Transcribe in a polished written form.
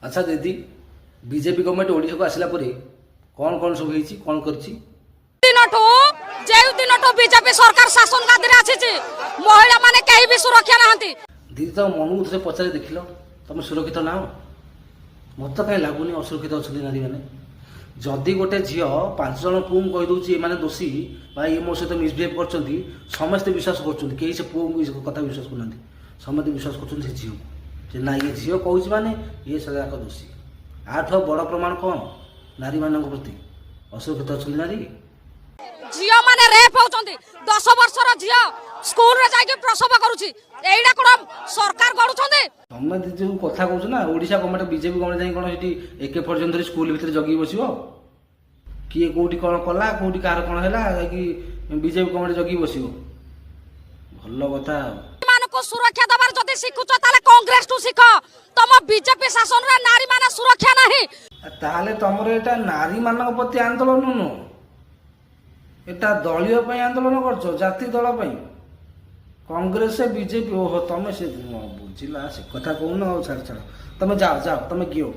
ଆଚ୍ଛା ଦିଦି, BJP government ଓଡ଼ିଶାକୁ ଆସିଲା ପରେ କ'ଣ କ'ଣ ସବୁ ହେଇଛି, କ'ଣ କରିଛି? ଦିନଠୁ, ଯେଉଁ ଦିନଠୁ ବିଜେପି ସରକାର ଶାସନ ଗାଦିରେ ଆସିଛି, ମହିଳା ମାନେ କେହି ବି ସୁରକ୍ଷା ନାହାନ୍ତି। ଦିଦି, ତମ ମନକୁ ଥରେ ପଚାରି ଦେଖିଲ, ତମେ ସୁରକ୍ଷିତ ନାହ? ମୋତେ ତ କାହିଁ ଲାଗୁନି ଅସୁରକ୍ଷିତ ଅଛନ୍ତି ନାରୀମାନେ। ଯଦି ଗୋଟେ ଝିଅ ପାଞ୍ଚ ଜଣ ପୁଅଙ୍କୁ କହିଦେଉଛି ଏମାନେ ଦୋଷୀ ବା ଇଏ ମୋ ସହିତ ମିସବିହେଭ୍ କରିଛନ୍ତି, ସମସ୍ତେ ବିଶ୍ୱାସ କରୁଛନ୍ତି। କେହି ସେ ପୁଅଙ୍କୁ କଥା ବିଶ୍ୱାସ କରୁନାହାନ୍ତି। ସମସ୍ତେ ବିଶ୍ୱାସ କରୁଛନ୍ତି ସେ ଝିଅକୁ ଯେ ନା, ଇଏ ଝିଅ କହୁଛି ମାନେ ଇଏ ସେ ଯାକ ଦୋଷୀ। ୟାଠୁ ଆଉ ବଡ଼ ପ୍ରମାଣ କ'ଣ? ନାରୀମାନଙ୍କ ପ୍ରତି ଅସୁରକ୍ଷିତ ଅଛନ୍ତି ନାରୀ। ଝିଅ ମାନେ ରେପ୍ ହଉଛନ୍ତି। 10 ବର୍ଷର ଝିଅ ସ୍କୁଲରେ ଯାଇକି ପ୍ରସବ କରୁଛି। ଏଇଟା କଣ ସରକାର ଗଢୁଛନ୍ତି? ତମେ ଯୋଉ କଥା କହୁଛ ନା, ଓଡ଼ିଶା ଗଭର୍ଣ୍ଣମେଣ୍ଟ, ବିଜେପି ଗଭର୍ଣ୍ଣମେଣ୍ଟ ଯାଇ କ'ଣ ସେଠି ଏକେ ପର୍ଯ୍ୟନ୍ତ ଧରି ସ୍କୁଲ ଭିତରେ ଜଗିକି ବସିବ? କିଏ କୋଉଠି କ'ଣ କଲା, କୋଉଠି କାହାର କ'ଣ ହେଲା, ଯାଇକି ବିଜେପି ଗଭର୍ଣ୍ଣମେଣ୍ଟ ଜଗିକି ବସିବ? ଭଲ କଥା ଆଉ। ମାନଙ୍କୁ ସୁରକ୍ଷା ଦବାର ଯଦି ଶିଖୁଛ, ତାହେଲେ କଂଗ୍ରେସଠୁ ଶିଖ। ତମ ବିଜେପି ଶାସନରେ ନାରୀ ମାନେ ସୁରକ୍ଷା ନାହିଁ। ଆ ତାହେଲେ ତମର ଏଇଟା ନାରୀମାନଙ୍କ ପ୍ରତି ଆନ୍ଦୋଳନ ନୁହଁ, ଏଟା ଦଳୀୟ ପାଇଁ ଆନ୍ଦୋଳନ କରୁଛ, ଜାତି ଦଳ ପାଇଁ, କଂଗ୍ରେସ ବିଜେପି। ଓହୋ, ତମେ ସେ ବୁଝିଲା, ସେ କଥା କହୁନ। ଆଉ ଛାଡ଼ ଛାଡ଼, ତମେ ଯାଅ ଯାଅ, ତମେ ଗିଅ।